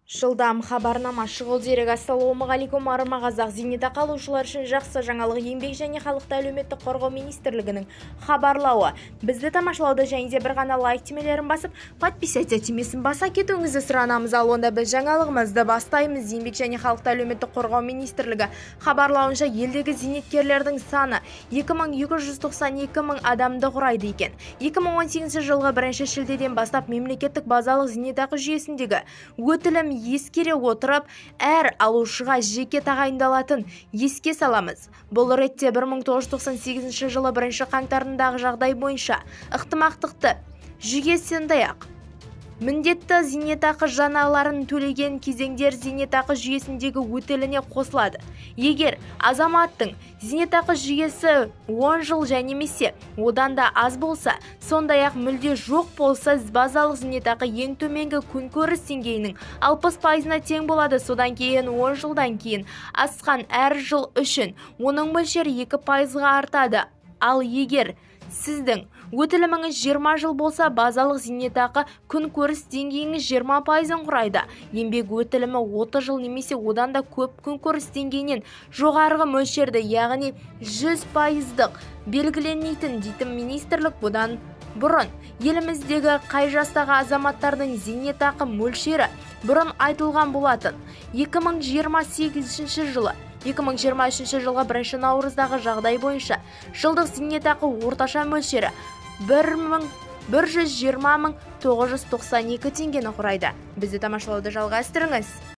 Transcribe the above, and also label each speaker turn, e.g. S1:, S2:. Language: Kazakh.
S1: Жылдам хабарнама, шұғыл дерек. Ассалаумағалейкум, арма қазақ! Зейнетақы алушылар үшін жақсы жаңалық. Еңбек және халықты әлеуметтік қорғау министрлігінің хабарлауы. Бізді тамашалауды және де бір ғана лайк түймелерін басып, подписаться түймесін баса кетуіңізді сұранамыз. Ал онда біз жаңалығымызды бастаймыз. Еңбек және халықты әлеуметтік қорғау министрлігі хабарлауынша, елдегі зейнеткерлердің саны 2292 мың адамды құрайды екен. 2018 жылғы 1 шілдеден бастап мемлекеттік базалық зейнетақы жүйесіндегі өтілім ескере отырып, әр алушыға жеке тағайындалатын еске саламыз. Бұл ретте 1998 жылы 1 қаңтарындағы жағдай бойынша ықтымақтықты жүйе, сондай-ақ міндетті зейнетақы жарналарын төлеген кезеңдер зейнетақы жүйесіндегі өтіліне қосылады. Егер азаматтың зейнетақы жүйесі 10 жыл және немесе одан да аз болса, сондай-ақ мүлде жоқ болса, базалық зейнетақы ең төменгі күнкөріс деңгейінің 60%-ына тең болады. Содан кейін 10 жылдан кейін асқан әр жыл үшін оның мөлшері 2%-ға артады. Ал егер сіздің өтіліміңіз 20 жыл болса, базалық зейнетақы күнкөріс деңгейінің 20%-ын құрайды. Еңбек өтілімі 30 жыл немесе одан да көп күнкөріс деңгейінен жоғарғы мөлшерді, яғни 100%-дық белгіленетін, дейтін министрлік. Бұдан бұрын еліміздегі қай жастағы азаматтардың зейнетақы мөлшері бұрын айтылған болатын. 2028 жылы 2023 жылғы 1 наурыздағы жағдай бойынша жылдық зейнетақы орташа мөлшері 1 120 992 теңгені құрайды. Бізді тамашалауды жалғастырыңыз.